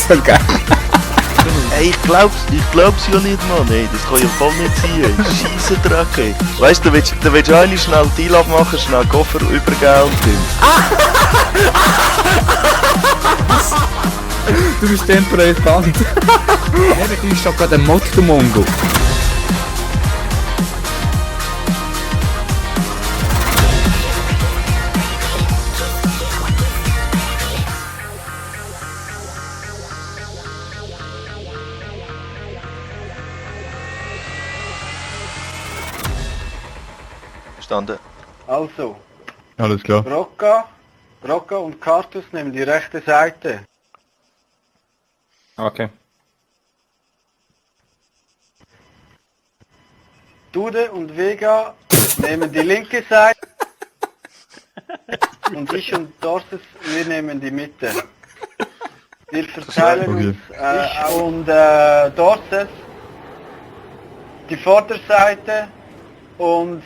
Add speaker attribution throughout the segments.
Speaker 1: So geil.
Speaker 2: Ey, ich glaub's ja nicht, Mann. Ey, das kann ja voll nicht sein. Scheissendreck, ey. Weißt du, du willst eigentlich schnell Deal abmachen, schnell Koffer übergeben und
Speaker 1: Du bist temporär Band. Du bist doch gerade ein Motto-Mongo.
Speaker 2: Verstanden?
Speaker 3: Also,
Speaker 4: Alles klar.
Speaker 3: Rocca und Cartus nehmen die rechte Seite.
Speaker 1: Okay.
Speaker 3: Dude und Vega nehmen die linke Seite. Und ich und Dorses, wir nehmen die Mitte. Wir verteilen
Speaker 4: Okay.
Speaker 3: uns, ich und Dorses, die Vorderseite und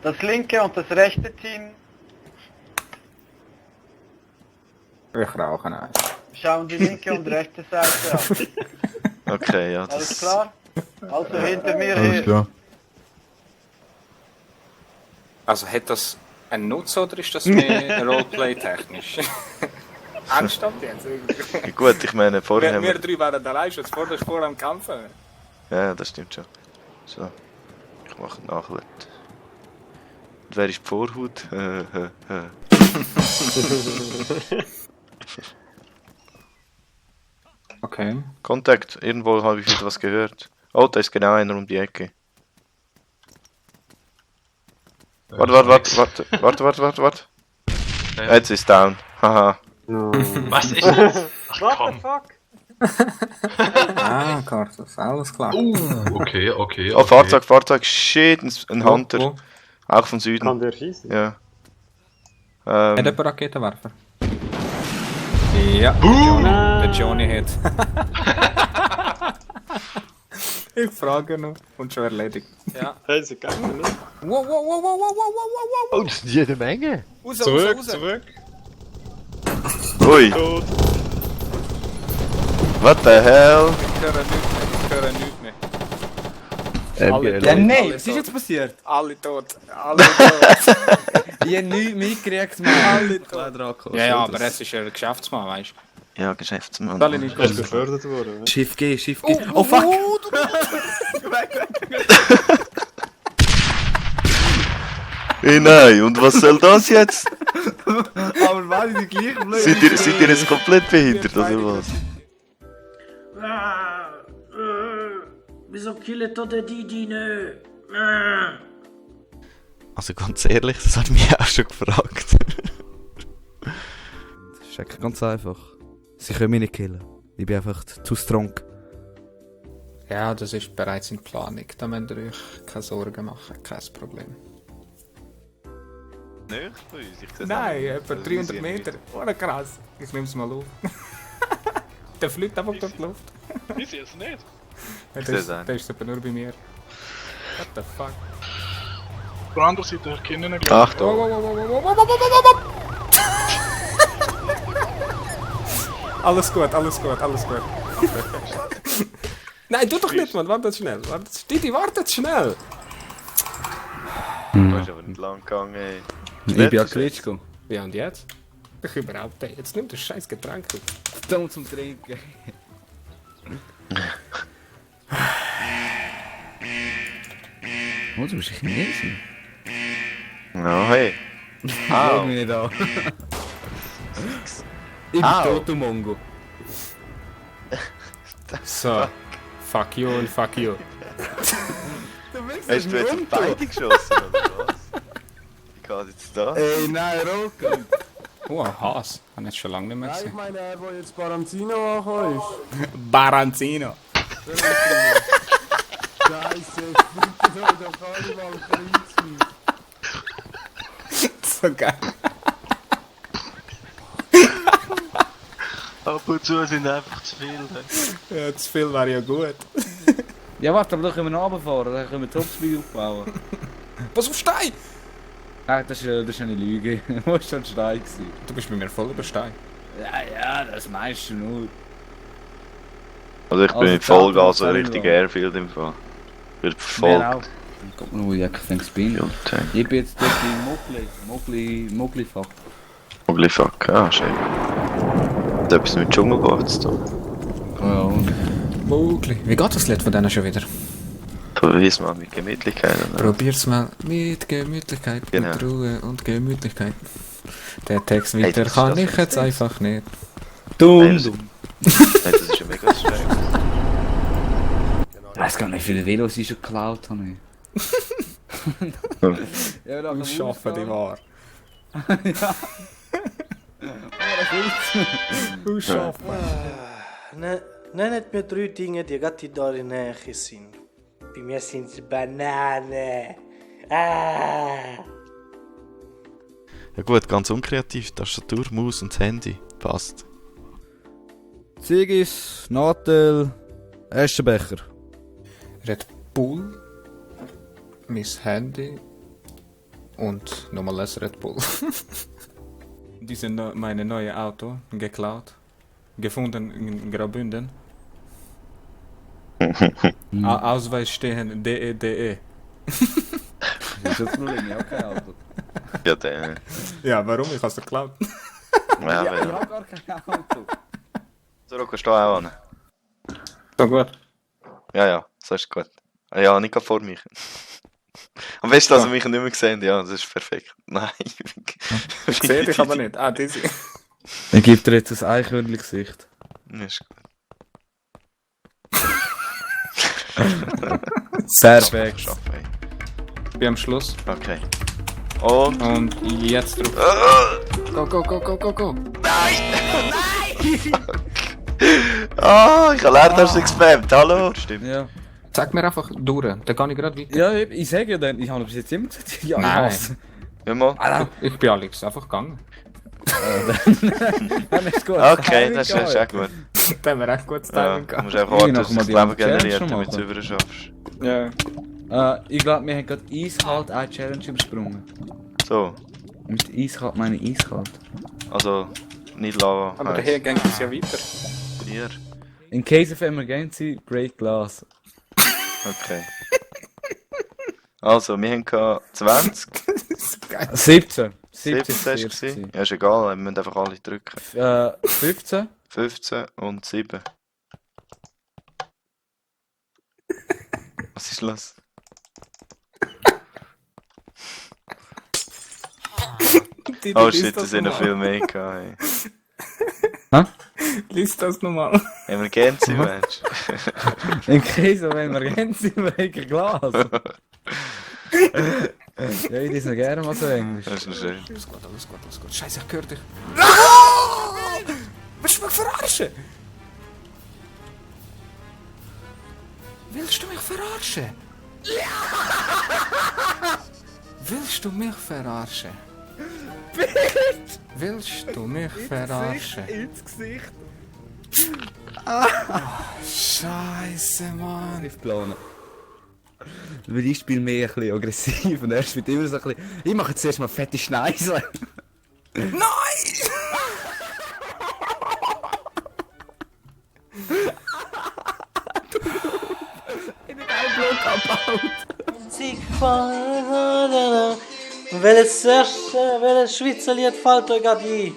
Speaker 3: das linke und das rechte Team
Speaker 1: Ich rauche eins.
Speaker 3: schauen die linke und rechte Seite an.
Speaker 2: Okay, ja,
Speaker 3: Alles
Speaker 2: das...
Speaker 3: klar? Also hinter mir
Speaker 4: Alles
Speaker 3: her.
Speaker 4: klar.
Speaker 1: Also hat das einen Nutzen oder ist das mehr Roleplay-technisch? Ernsthaft jetzt?
Speaker 2: Ja, gut, ich meine, vorher haben
Speaker 1: Wir
Speaker 2: wir...
Speaker 1: drei waren allein schon vor am Kämpfen.
Speaker 2: Ja, das stimmt schon. So. Ich mache Nachladen. Und wer ist die Vorhut?
Speaker 1: Okay.
Speaker 2: Kontakt, irgendwo habe ich wieder was gehört. Oh, da ist genau einer um die Ecke. Warte. Jetzt ist down. Haha.
Speaker 5: Was ist das? Ach komm.
Speaker 1: Ah, Cartus, alles klar.
Speaker 5: Okay.
Speaker 2: Oh, Fahrzeug. Shit, ein Hunter.
Speaker 1: Wo?
Speaker 2: Auch von Süden.
Speaker 6: Kann der schießen?
Speaker 2: Ja.
Speaker 1: Hat jemand Raketenwerfer? Ja, der Johnny hat. Ich frage noch. Und schon erledigt. Ja.
Speaker 6: Das ist gegangen, nicht?
Speaker 1: Wow.
Speaker 6: Oh, das ist jede Menge.
Speaker 1: Raus.
Speaker 6: Zurück.
Speaker 2: Ui,
Speaker 6: Tot.
Speaker 2: what the hell?
Speaker 1: Ich höre nichts mehr.
Speaker 6: Ja,
Speaker 7: nein, was ist jetzt passiert?
Speaker 1: Alle tot.
Speaker 7: Ich hab nichts mitgekriegt, Mann.
Speaker 1: Alle tot. Ja, aber es ist ein Geschäftsmann, weißt du.
Speaker 2: Ja, Geschäftsmann.
Speaker 1: Alle nicht
Speaker 6: Er ist befördert worden. Ne?
Speaker 7: Schiff G. Oh fuck!
Speaker 2: Hey, nein, und was soll das jetzt?
Speaker 7: Aber war die gleich blöd?
Speaker 2: Seid ihr jetzt komplett behindert, oder was?
Speaker 8: Wieso killt der Didi nicht?
Speaker 9: Also ganz ehrlich, das hat mich auch schon gefragt.
Speaker 7: Das ist eigentlich ganz einfach. Sie können mich nicht killen. Ich bin einfach zu strong.
Speaker 1: Ja, das ist bereits in Planung. Da müsst ihr euch keine Sorgen machen, kein Problem.
Speaker 2: Nicht von uns, ich
Speaker 1: Nein, etwa 300 Meter. Oh, krass. Ich nehme es mal auf. Der fliegt einfach durch die Luft.
Speaker 5: Ich sehe es nicht.
Speaker 1: Ja,
Speaker 2: seh's auch
Speaker 1: der ist aber nur bei mir. What the fuck?
Speaker 5: Auf der anderen Seite erkennen ihn gleich.
Speaker 2: Achtung.
Speaker 1: Alles gut. Nein, tu doch nicht, Mann. Warte schnell. Didi, wartet schnell.
Speaker 2: Du bist aber nicht lang gegangen, ey.
Speaker 7: Ich bin ja Klitschko.
Speaker 1: Ja, und jetzt? Ich überhaupt nicht. Jetzt nimm das scheiß Getränk. Du.
Speaker 7: Dumm zum Trinken. Oh, du bist ein Chinesen.
Speaker 2: Ja, hey.
Speaker 7: Schau mich nicht an. Ich bin
Speaker 2: Au.
Speaker 7: Toto Mongo.
Speaker 1: So. Fuck you und fuck you.
Speaker 2: Hast du jetzt auf beide geschossen, oder was? Wie geht jetzt da?
Speaker 7: Ey, nein, Rocco.
Speaker 1: Oh, ein Haas. Habe ich jetzt schon lange nicht mehr gesehen.
Speaker 6: meine, er, der jetzt Baranzino angekommen ist.
Speaker 1: Baranzino.
Speaker 6: Scheiße, bitte soll doch alle mal kreuzen.
Speaker 1: So geil.
Speaker 5: Ab und zu sind einfach zu viel. Ne?
Speaker 1: Ja, zu viel wäre ja gut.
Speaker 7: Ja, warte, aber da können wir runterfahren, da können wir Topspeed aufbauen.
Speaker 1: Was auf Stein?
Speaker 7: Nein, das ist eine Lüge. Du warst schon Stein gewesen.
Speaker 1: Du bist bei mir voll über Stein.
Speaker 4: Ja, das meinst du nur.
Speaker 2: Also ich bin
Speaker 4: Also
Speaker 2: mit Vollgas
Speaker 4: Auto-
Speaker 2: Richtung Airfield im Fall. Wird
Speaker 4: Wer
Speaker 2: verfolgt.
Speaker 4: auch. Guck mal, wo ich eigentlich bin. Ich bin jetzt dort in Mogli-Fuck.
Speaker 2: Holy fuck, ah, schön. Hat etwas mit Dschungelbuch zu tun.
Speaker 4: Ja, und
Speaker 1: Mogli. Wie geht das Lied von denen schon wieder?
Speaker 2: Verweis mal mit Gemütlichkeit. Oder?
Speaker 1: Probier's mal mit Gemütlichkeit,
Speaker 2: Genau.
Speaker 1: mit Ruhe und Gemütlichkeit. Der Text
Speaker 2: Hey,
Speaker 1: weiter
Speaker 2: das ist
Speaker 1: kann
Speaker 2: das
Speaker 1: ich
Speaker 2: für
Speaker 1: jetzt
Speaker 2: ein
Speaker 1: einfach nicht.
Speaker 2: Nein, das ist ja mega schräg.
Speaker 4: ich weiß gar nicht, wie viele Velos ich schon geklaut habe. Ja, da
Speaker 1: Ausschaffen, die wahr. Ausschaffen.
Speaker 10: Nennt mir 3 Dinge, die gerade in der Nähe sind. Bei mir sind es Bananen. Ah!
Speaker 9: Ja gut, ganz unkreativ. Tastatur, Maus und das Handy. Passt.
Speaker 7: Ziggis, Nadel, Aschenbecher.
Speaker 1: Red Bull, mein Handy und nochmal ein Red Bull. Diese meine neue Auto geklaut, gefunden in Graubünden. Ausweis stehen DE.
Speaker 4: Das ist jetzt nur Linie, auch kein Auto.
Speaker 2: Ja, der.
Speaker 1: Ja, warum? Ich hab's geklaut.
Speaker 2: Ja,
Speaker 4: Ich
Speaker 2: ja.
Speaker 4: habe gar kein Auto.
Speaker 2: So, Rocco, steh auch an.
Speaker 1: So gut.
Speaker 2: Ja, so ist gut. Ah, ja, nicht vor mich. Am besten, dass ihr mich nicht mehr gesehen. Ja, das ist perfekt. Nein.
Speaker 1: Ich sehe dich aber nicht. Ah, diese.
Speaker 7: Ich gebe dir jetzt ein Eichhörnchen-Gesicht.
Speaker 2: Ja, ist gut.
Speaker 7: Sehr back.
Speaker 1: Ich bin am Schluss.
Speaker 2: Okay. Und.
Speaker 1: Und jetzt drauf. Go.
Speaker 2: Ah, ich habe Leertaste gespammt. Hallo. Stimmt.
Speaker 7: Ja.
Speaker 1: Sag mir einfach durch, dann kann ich gerade weiter.
Speaker 7: Ja, ich sage ja dann, ich habe bis jetzt immer gesagt, ja,
Speaker 1: Nein.
Speaker 7: ich hasse.
Speaker 2: Hör mal.
Speaker 1: Ich bin Alex, einfach gegangen.
Speaker 7: Dann ist gut.
Speaker 2: Okay, das ist echt gut.
Speaker 1: Da haben wir echt gutes
Speaker 2: Ja,
Speaker 1: Timing
Speaker 2: du
Speaker 1: gehabt.
Speaker 2: musst einfach warten,
Speaker 7: noch
Speaker 2: dass
Speaker 7: mal
Speaker 2: das
Speaker 7: die
Speaker 2: Leben
Speaker 7: andere Challenge
Speaker 2: generiert,
Speaker 7: schon
Speaker 2: damit du
Speaker 7: machen.
Speaker 2: es überschaffst.
Speaker 1: Ja.
Speaker 7: Ich glaube, wir haben gerade eiskalt eine Challenge übersprungen.
Speaker 2: So,
Speaker 7: Mit eiskalt meine ich eiskalt.
Speaker 2: also nicht Lava.
Speaker 1: Aber
Speaker 2: heiß.
Speaker 1: daher ging es ja weiter.
Speaker 2: Bier.
Speaker 7: In case of emergency, great glass.
Speaker 2: Okay. Also, wir haben 20,
Speaker 7: 17.
Speaker 2: 17 hast du gesehen? Ja, ist egal, wir müssen einfach alle drücken.
Speaker 7: 15.
Speaker 2: 15 und 7. Was ist los? Oh shit, das sind noch viel mehr gehabt.
Speaker 1: Lies das nochmal.
Speaker 2: Emergency Match.
Speaker 7: In case of emergency, break a glass. Ja, ich lese noch gerne mal so Englisch.
Speaker 2: Das ist noch schön.
Speaker 1: Alles gut. Scheiße, ich höre dich. No! Willst du mich verarschen? Willst du mich verarschen? Ja! Willst du mich verarschen? Bitte! Willst du mich verarschen?
Speaker 7: Ins Gesicht.
Speaker 1: Scheiße, Mann.
Speaker 7: Ich plane. Weil ich spiele mehr ein bisschen aggressiv und er spielt immer so ein bisschen... Ich mache jetzt erst mal fette Schneisen.
Speaker 1: Nein!
Speaker 10: Welches Schweizer Lied fällt euch gerade ein?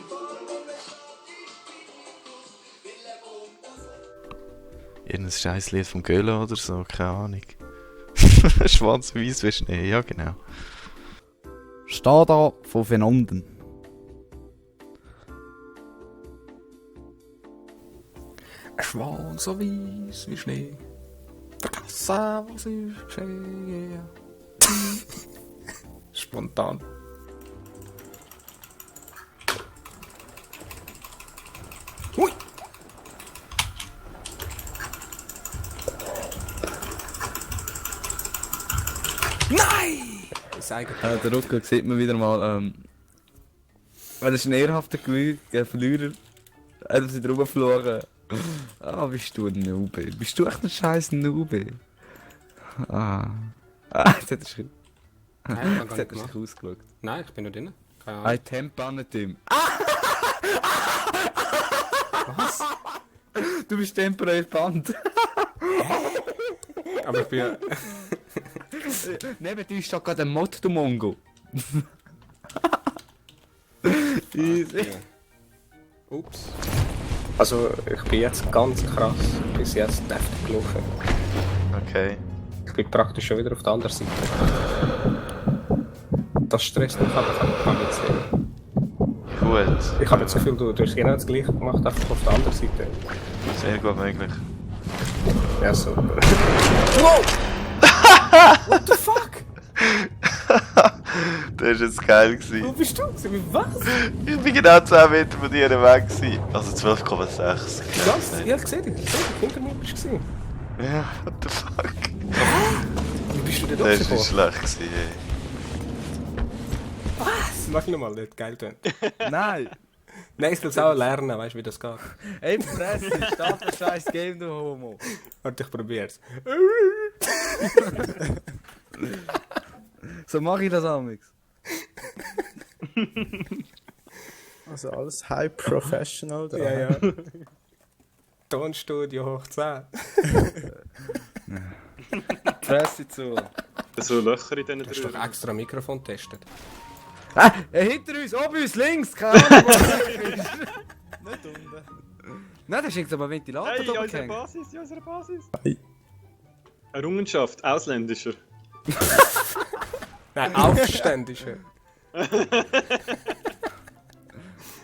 Speaker 9: Irgendein scheiß Lied vom Göhlen oder so, keine Ahnung. Schwanzweiß wie Schnee, ja genau.
Speaker 7: Steh da von Venonden.
Speaker 1: Schwan so weiß wie Schnee. Vergessen, was ist geschehen. Spontan. Hui! Nein!
Speaker 7: Der Rutger sieht man wieder mal, wenn ein ehrhafter Verlierer hat sie drüber geflogen. Ah, bist du ein Nube? Bist du echt ein scheiß Nube? Jetzt hat er
Speaker 1: Nein,
Speaker 7: jetzt hat er sich ausgeschaut.
Speaker 1: Nein, ich bin nur drin. Keine Ahnung.
Speaker 7: I temp an dem. Du bist temporär Band.
Speaker 1: Aber ich bin...
Speaker 7: Neben dir steht gerade ein Mod, du Mongo. Easy.
Speaker 1: Ups. Also, ich bin jetzt ganz krass bis jetzt deftig gelaufen.
Speaker 9: Okay.
Speaker 1: Ich bin praktisch schon wieder auf der anderen Seite. Das stresst mich, aber ich kann jetzt nicht.
Speaker 9: Gut.
Speaker 1: Ich habe jetzt so viel, du hast genau das gleiche gemacht, einfach auf der anderen Seite.
Speaker 9: Sehr gut möglich.
Speaker 1: Ja, super. Wow! What the fuck?
Speaker 9: Das war jetzt geil.
Speaker 1: Wo bist du? Was?
Speaker 9: Ich bin genau 10 Meter von dir weg gewesen. Also 12,6.
Speaker 1: Was? Ja, ich sehe dich. Hinter mir bist du.
Speaker 9: Ja, what the fuck?
Speaker 1: Wie bist du denn da
Speaker 9: Das war
Speaker 1: rausgekommen?
Speaker 9: schlecht gewesen, ey.
Speaker 1: Was? Mach nochmal, nicht geil tun.
Speaker 7: Nein.
Speaker 1: Nein, ich will es auch lernen, weißt du, wie das geht.
Speaker 7: Ey, Fresse, start ein scheiß Game, du Homo.
Speaker 1: Warte, ich probier's.
Speaker 7: So mache ich das amix.
Speaker 11: Also alles high professional da.
Speaker 1: Ja, ja. Tonstudio hoch 10.
Speaker 7: Fresse zu.
Speaker 12: So Löcher in diesen
Speaker 1: Du hast doch extra Mikrofon getestet.
Speaker 7: Hinter uns, oben uns, links, keine Ahnung, wo du bist.
Speaker 11: Nicht unten.
Speaker 7: Nein, da ist irgend so ein Ventilator
Speaker 12: Hey,
Speaker 7: da
Speaker 12: unsere
Speaker 7: gehängt.
Speaker 12: Basis, unsere Basis. Errungenschaft, ausländischer.
Speaker 1: Nein, aufständischer.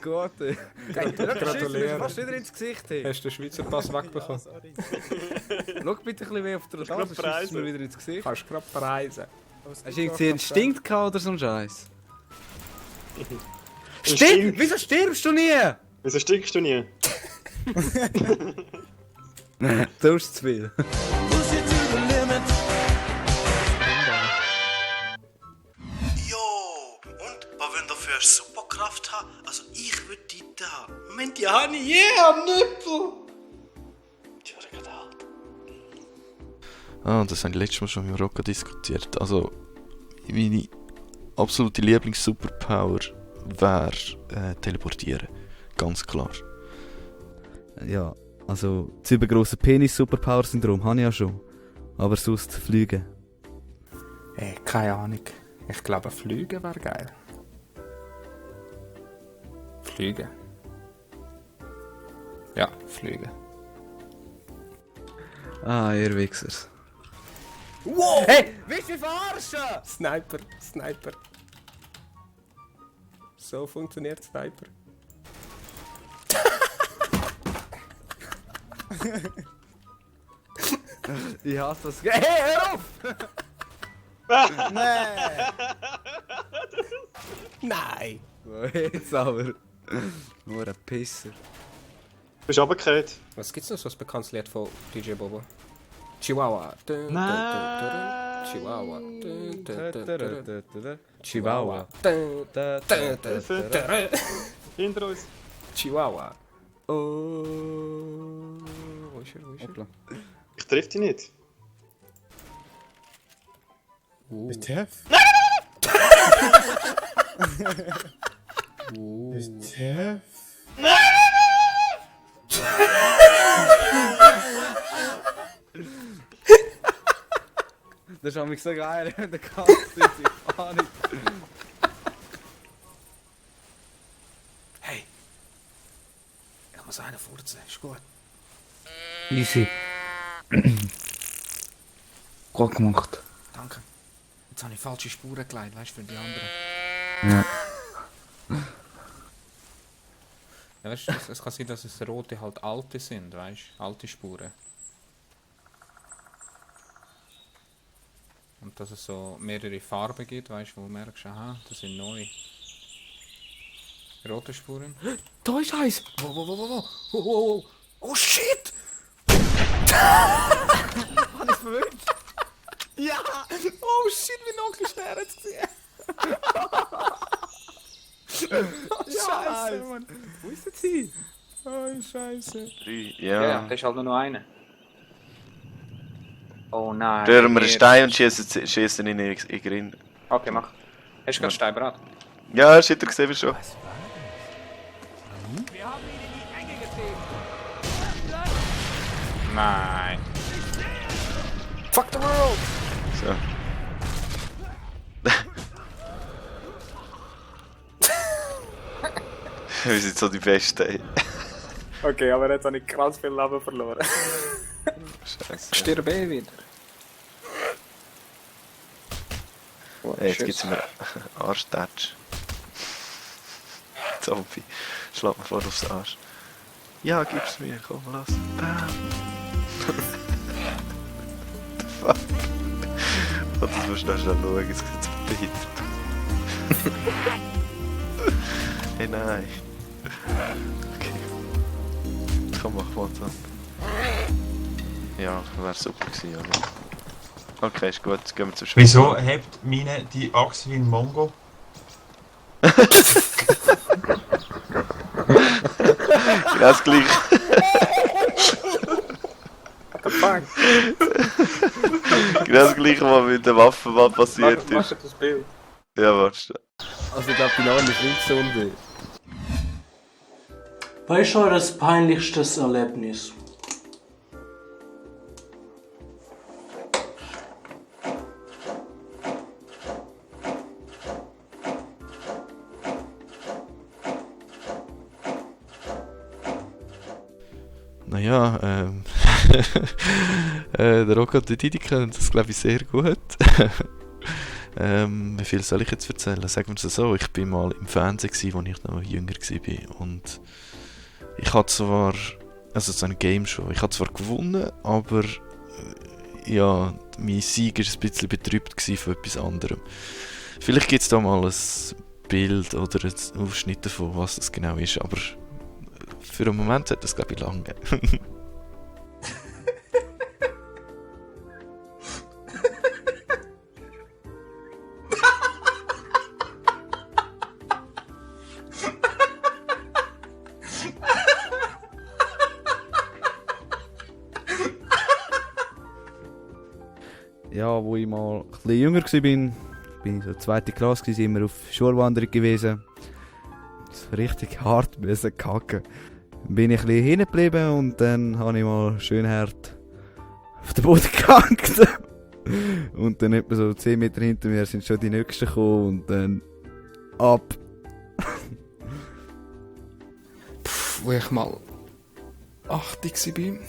Speaker 7: Gut, ey.
Speaker 1: Gratuliere.
Speaker 7: Fast wieder ins Gesicht, hey.
Speaker 1: Hast du den Schweizer Pass wegbekommen?
Speaker 11: Sorry.
Speaker 7: Schau bitte ein bisschen mehr auf der Nase, sonst schießt es mir wieder ins Gesicht.
Speaker 1: Kannst du gerade preisen.
Speaker 7: Hast du irgendwie einen Instinkt gehabt oder so ein Scheiß?
Speaker 12: Instinkt?
Speaker 7: Wieso stirbst du nie?
Speaker 12: Wieso stinkst du nie?
Speaker 7: Du hast zu viel.
Speaker 10: Jo, und was wollt ihr für eine Superkraft haben? Also ich würde die da. Moment, die habe ich Nippel! Die wurde gerade alt.
Speaker 9: Ah, das haben wir letztes Mal schon mit Rocco diskutiert. Also, meine absolute Lieblings-Superpower wäre teleportieren. Ganz klar.
Speaker 7: Ja, also das übergrosse Penis-Superpower-Syndrom habe ich ja schon. Aber sonst fliegen.
Speaker 1: Hey, keine Ahnung. Ich glaube, fliegen wäre geil. Fliegen. Ja, fliegen.
Speaker 7: Ah, ihr Wichsers.
Speaker 1: Wow!
Speaker 7: Hey, willst du mich verarschen?
Speaker 1: Sniper, Sniper. So funktioniert Sniper.
Speaker 7: Ich hasse das. Hey, hör auf!
Speaker 11: Nein!
Speaker 1: Nein!
Speaker 7: Jetzt aber. Nur ein Pisser.
Speaker 12: Du bist runtergefallen.
Speaker 1: Was gibt's noch so ein bekanntes Lied von DJ Bobo? Chihuahua.
Speaker 12: Nein.
Speaker 1: Chihuahua.
Speaker 7: Chihuahua.
Speaker 12: Hilfe! Hinter uns.
Speaker 1: Chihuahua. Oh. Wo ist er? Wo ist er?
Speaker 12: Ich treffe dich nicht.
Speaker 11: WTF? WTF?
Speaker 7: Das ist auch so geil, wenn der Kampf ist. Ich kann nicht.
Speaker 1: Hey! Ich muss einen furzen, ist gut.
Speaker 4: Easy. Gut gemacht.
Speaker 1: Danke. Jetzt habe ich falsche Spuren gelegt, weißt du, für die anderen.
Speaker 4: Ja.
Speaker 1: Ja, weißt du, es kann sein, dass es rote halt alte sind, weißt du? Alte Spuren. Und dass es so mehrere Farben gibt, weißt du, wo du merkst, aha, das sind neu. Rote Spuren. Da ist eins! Wo. Oh shit! Habe ich verwünscht? Ja! Oh shit, wie noch Sterne jetzt gesehen! Oh, Scheiße, Mann! Wo ist jetzt hin? Oh, Scheiße.
Speaker 9: Ja.
Speaker 1: da ist halt nur noch einer. Oh nein.
Speaker 9: Rühren wir einen Stein und schießen ihn in den Grind.
Speaker 1: Okay, mach. Hast du gerade Stein bereit?
Speaker 9: Ja, hast du gesehen schon.
Speaker 1: Wir haben ihn in die Enge getrieben. Nein. Fuck the world!
Speaker 2: So. Wir sind so die Besten.
Speaker 1: Okay, aber jetzt habe ich ganz viel Leben verloren.
Speaker 2: Scheiße.
Speaker 1: Stirb eh wieder. Oh,
Speaker 2: Hey, jetzt gibt's mir Arschtatsch. Zombie. Schlag mir vor aufs Arsch. Ja, gib's mir, komm, lass. Bam. What the fuck? Oh, das musst du noch schnell schauen, es sieht so behindert. Hey, nein. Okay. Komm, mach mal so. Ja, wäre super gewesen, oder? Okay, ist gut, gehen wir zum Schluss.
Speaker 13: Wieso hebt meine die Achse wie ein Mongo?
Speaker 2: Genau das gleiche.
Speaker 1: What the fuck?
Speaker 2: Genau das gleiche, was mit der Waffe mal passiert ist.
Speaker 1: Mach das Bild.
Speaker 2: Ja, warte.
Speaker 7: Also ich glaube, die Namen ist nicht gesund.
Speaker 8: Was ist eures peinlichstes Erlebnis?
Speaker 9: Naja, der Rocco und der Didi können das, glaube ich, sehr gut. Wie viel soll ich jetzt erzählen? Sagen wir es so, ich bin mal im Fernsehen gewesen, als ich noch jünger war. Und ich hatte zwar, also so eine Game Show, ich habe zwar gewonnen, aber ja, mein Sieg war ein bisschen betrübt von etwas anderem. Vielleicht gibt es da mal ein Bild oder einen Ausschnitt davon, was das genau ist, aber für einen Moment hat das, glaube ich, lange.
Speaker 7: Ja, wo ich mal ein bisschen jünger war, bin ich so 2. Klasse, sind wir auf Schulwanderung gewesen. Das war richtig hart, müssen kacken. Dann bin ich ein bisschen hinten geblieben und dann habe ich mal schön hart auf den Boden gehängt. Und dann etwa so 10 Meter hinter mir sind schon die Nächsten gekommen und dann ab.
Speaker 1: Wo ich mal 8 war.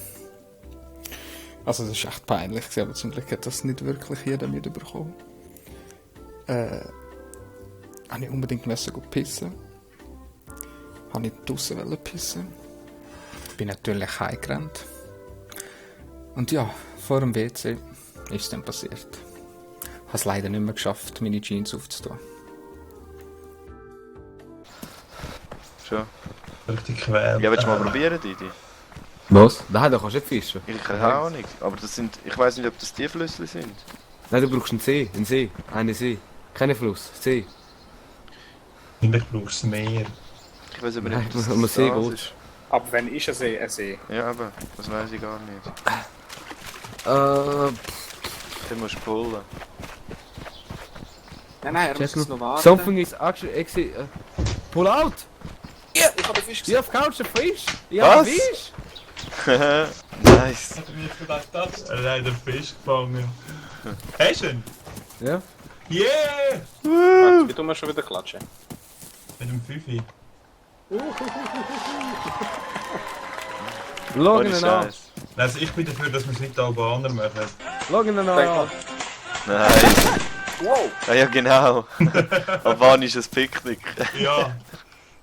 Speaker 1: Also das war echt peinlich, aber zum Glück hat das nicht wirklich jeder mitbekommen. Habe ich unbedingt pissen. Habe ich draussen pissen. Bin natürlich heimgerannt. Und ja, vor dem WC ist es dann passiert. Ich habe es leider nicht mehr geschafft, meine Jeans aufzutun.
Speaker 2: Schon.
Speaker 13: Richtig quäl.
Speaker 2: Ja, willst du mal probieren, Didi?
Speaker 7: Was? Nein, da kannst du nicht fischen.
Speaker 2: Ich keine Ahnung, aber das sind, ich weiß nicht, ob das die Flüsse sind.
Speaker 7: Nein, du brauchst einen See, einen See. Kein Fluss, See.
Speaker 13: Ich brauchst Meer.
Speaker 2: Ich weiß aber
Speaker 7: Nein,
Speaker 2: nicht, ob das
Speaker 7: um einen See
Speaker 2: das
Speaker 7: geht.
Speaker 2: ist.
Speaker 1: Aber wenn ist ein See, ein See?
Speaker 2: Ja, aber das weiß ich gar nicht. Den musst du pullen.
Speaker 1: Nein, er muss es noch warten.
Speaker 7: Something is actually pull out!
Speaker 1: Ja, ich habe den Fisch gesehen.
Speaker 7: Ja, auf Couch, ein Fisch!
Speaker 2: Was?
Speaker 7: Fisch!
Speaker 2: Nice!
Speaker 13: Hat er mir gedacht, das? Er hat einen Fisch gefangen. Hast du ihn?
Speaker 7: Ja.
Speaker 13: Yeah!
Speaker 1: Wie tun wir schon wieder klatschen?
Speaker 13: Mit dem Fifi.
Speaker 7: Schau ihn an!
Speaker 13: Also ich bin dafür, dass wir es nicht Albaner machen.
Speaker 7: Schau ihn an!
Speaker 2: Nice!
Speaker 1: Wow!
Speaker 2: Ah ja, genau! Albanisches Picknick.
Speaker 13: Ja.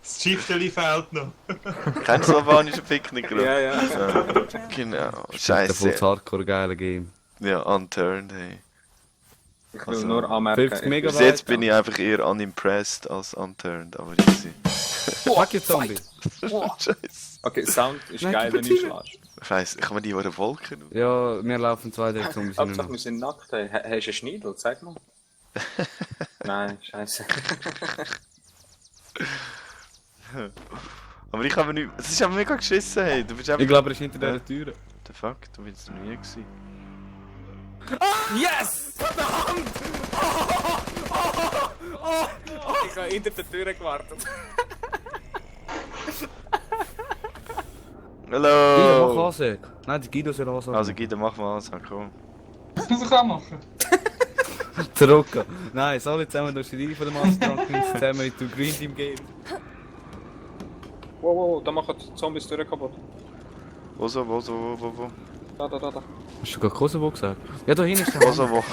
Speaker 13: Das Schichteli fehlt noch.
Speaker 2: Kennst du albanische Picknick?
Speaker 1: Ja, ja.
Speaker 2: Genau.
Speaker 7: Das
Speaker 2: Scheiße.
Speaker 7: hardcore geile Game.
Speaker 2: Ja, unturned, hey.
Speaker 1: Ich will nur anmerken.
Speaker 7: 50 Megabyte.
Speaker 2: Bis jetzt bin ich einfach eher unimpressed als unturned, aber easy.
Speaker 7: Fuck you, Zombie!
Speaker 2: Scheiße.
Speaker 1: Okay, Sound ist
Speaker 7: Nein,
Speaker 1: geil, wenn du schlägst.
Speaker 2: Ich weiss, ich kann die über Wolken.
Speaker 7: Ja, wir laufen 2 Tage Zombies
Speaker 1: Hauptsache,
Speaker 7: hin.
Speaker 1: wir sind nackt. Hey. Hast du einen Schneidel? Zeig mal. Nein, scheiße.
Speaker 2: Aber ich habe nicht. Es ist aber mega geschissen, hey. Du bist einfach.
Speaker 7: Ich glaube, er ist hinter dieser Tür.
Speaker 2: What the fuck? Du bist noch nie gewesen.
Speaker 7: Yes! Verdammt!
Speaker 1: Ich habe hinter der Tür gewartet.
Speaker 2: Hallo!
Speaker 7: Guido, mach Ansage. Nein, die Guido soll Ansage.
Speaker 2: Also Guido, mach mal Ansage, komm.
Speaker 5: Das muss ich auch machen.
Speaker 7: Zurück. Nein, alle zusammen durch die Reihe von der Master Dragons zusammen mit dem Green Team Game.
Speaker 1: Wow, da machen die Zombies die Tür kaputt.
Speaker 2: Wo?
Speaker 1: Da.
Speaker 7: Hast du gerade Kosovo gesagt? Ja, da hinten ist der
Speaker 2: Kosovo.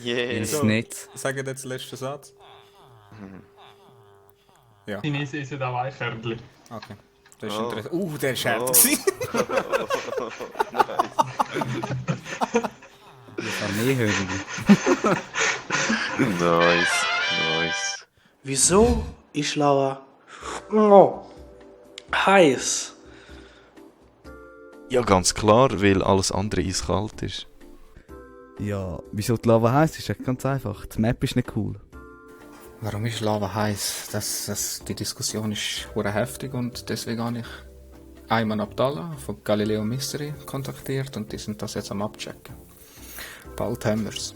Speaker 7: Ins
Speaker 1: So,
Speaker 7: Netz.
Speaker 1: Sag jetzt den letzten Satz. Ja.
Speaker 13: Chinesen essen auch Eichhörnchen.
Speaker 1: Okay. Das ist interessant. Der ist hart.
Speaker 7: Das Armeehöhlen.
Speaker 2: Nice.
Speaker 8: Wieso ist Lava heiß?
Speaker 9: Ja, ganz klar, weil alles andere eiskalt ist.
Speaker 7: Ja, wieso die Lava heiß ist? Echt ganz einfach. Die Map ist nicht cool.
Speaker 1: Warum ist Lava heiß? Die Diskussion ist hure heftig und deswegen habe ich Ayman Abdallah von Galileo Mystery kontaktiert und die sind das jetzt am abchecken. Bald haben wir's.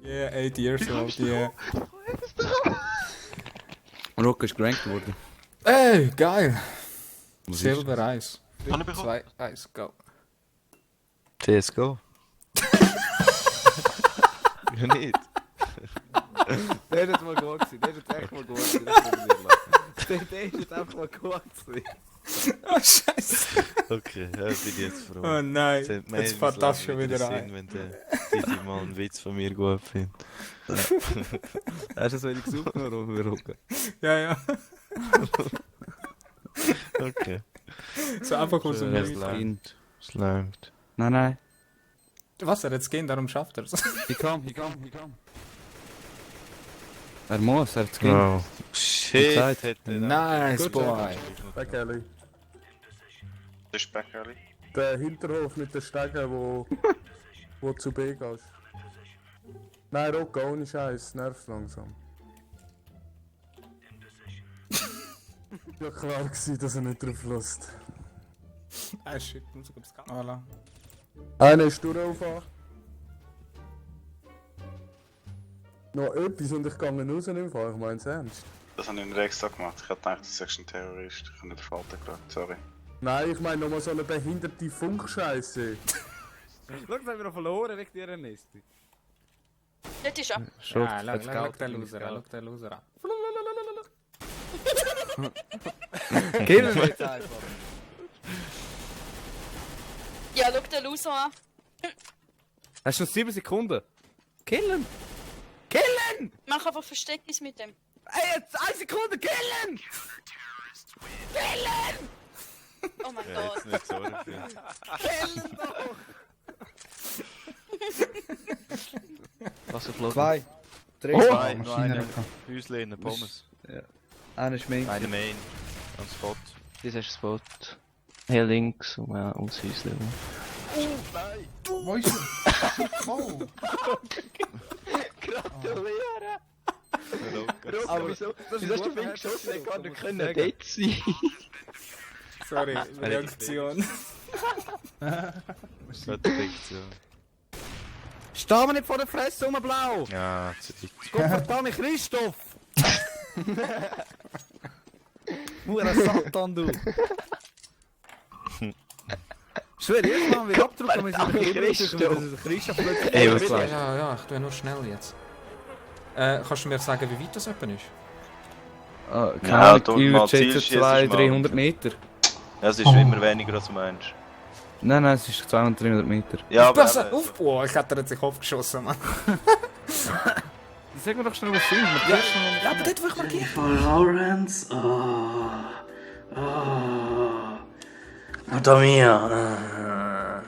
Speaker 1: Yeah, 8 years old, yeah.
Speaker 7: Rock ist gerankt worden.
Speaker 1: Ey, geil!
Speaker 7: Was ist
Speaker 1: Silber 1.
Speaker 5: Habe ich bekommen?
Speaker 1: 2, 1, go.
Speaker 2: CSGO. Ja nicht.
Speaker 7: Der ist jetzt mal gut gewesen. Der ist jetzt echt mal gut gewesen. Der ist jetzt einfach mal gut gewesen.
Speaker 1: Oh, Scheiße.
Speaker 9: Okay, ja, bin ich jetzt froh.
Speaker 1: Oh nein, jetzt fährt das schon wieder ein.
Speaker 9: Wenn der Didi mal einen Witz von mir gut findet.
Speaker 7: Hast du so wenig gesucht, Rocken?
Speaker 1: Ja.
Speaker 9: Okay.
Speaker 1: So einfach aus dem
Speaker 9: Es
Speaker 1: Nichts.
Speaker 9: langt. Es langt.
Speaker 7: Nein.
Speaker 1: Was, er hat Skin, darum schafft er es.
Speaker 7: He come. Er muss, er hat Skin.
Speaker 9: Oh. Shit.
Speaker 1: Nice, boy.
Speaker 6: Backalley.
Speaker 12: Das ist Backalley.
Speaker 6: Der Hinterhof mit den Stegen, wo zu B gehst. Nein, Rocco, ohne Scheiß, nervt langsam. Ja klar gewesen, dass er nicht drauf lässt.
Speaker 1: Ah shit, muss ich aufs Kanal.
Speaker 6: Einer ist durchauf. Noch etwas und ich gehe raus im Fall, ich mein's ernst.
Speaker 12: Das habe ich nicht extra gemacht. Ich hätte gedacht, das ist ein Terrorist. Ich habe nicht den Falten geschaut, sorry.
Speaker 6: Nein, ich meine nochmal so eine behinderte Funkscheiße.
Speaker 7: Schau, jetzt haben wir noch verloren wegen dieser Neste.
Speaker 14: Das ist ab.
Speaker 1: Ja, schau den Loser an.
Speaker 7: Killen wir jetzt einfach.
Speaker 14: Ja, schau den Loser an.
Speaker 7: Hast du noch 7 Sekunden? Killen!
Speaker 14: Mach einfach Verstecknis mit dem.
Speaker 7: Ey, jetzt 1 Sekunde, killen!
Speaker 14: Oh mein
Speaker 9: Ja,
Speaker 14: Gott.
Speaker 9: jetzt nicht so viel.
Speaker 7: Killen doch!
Speaker 2: Was geflogen?
Speaker 7: 2, 3,
Speaker 2: Zwei, noch einer. Häusle in Pommes.
Speaker 7: Ja. Einer Schmink.
Speaker 2: Eine Main. Am Spot.
Speaker 15: Das ist Spot. Hier links und ums Häusle.
Speaker 1: Wo ist er? Oh!
Speaker 15: Gratuliere!
Speaker 2: Aber
Speaker 15: wieso hast du mich geschossen? Ich kann nicht können dort sein.
Speaker 1: Sorry, Reaktion.
Speaker 9: Reaktion.
Speaker 7: Steh mir nicht vor der Fresse rum, Blau!
Speaker 9: Ja, zu dick.
Speaker 7: Gott verdammt, Christoph! Mura Satan, du! Schwer, jetzt machen wir Abdruck, aber wir sind Christoph plötzlich.
Speaker 9: Ey, was sagst du?
Speaker 1: Ja, ich tue nur schnell jetzt. Kannst du mir sagen, wie weit das etwa ist?
Speaker 7: Keine Ahnung, ich würde schätzen 200-300 Meter.
Speaker 2: Ja, es ist immer weniger als du meinst.
Speaker 7: Nein, es ist 200-300 Meter.
Speaker 2: Ja, aber
Speaker 1: Pass auf! Oh, ich hätte jetzt den Kopf geschossen, Mann.
Speaker 7: Sag mir doch schnell, was sind.
Speaker 1: Ja, aber dort will ich markieren.
Speaker 8: Von Lawrence. Mutter mia.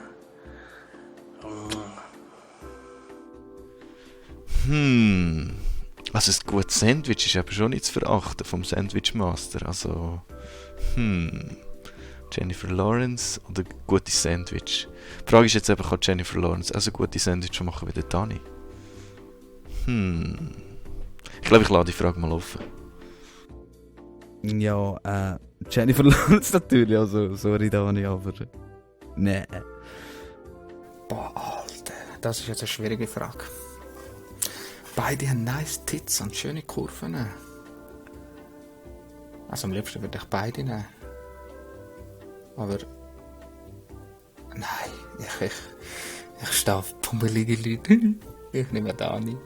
Speaker 9: Also ein gutes Sandwich ist aber schon nicht zu verachten vom Sandwich Master. Also, Jennifer Lawrence oder gutes Sandwich? Die Frage ist jetzt eben, kann Jennifer Lawrence also gute Sandwich machen wie der Dani? Ich glaube, ich lade die Frage mal offen.
Speaker 7: Ja, Jennifer Lawrence natürlich, also sorry Dani, aber... Nee.
Speaker 1: Boah, Alter, das ist jetzt eine schwierige Frage. Beide haben nice Tits und schöne Kurven. Also am liebsten würde ich beide nehmen. Aber... Nein, ich stehe auf pumpelige Leute. Ich nehme Dani.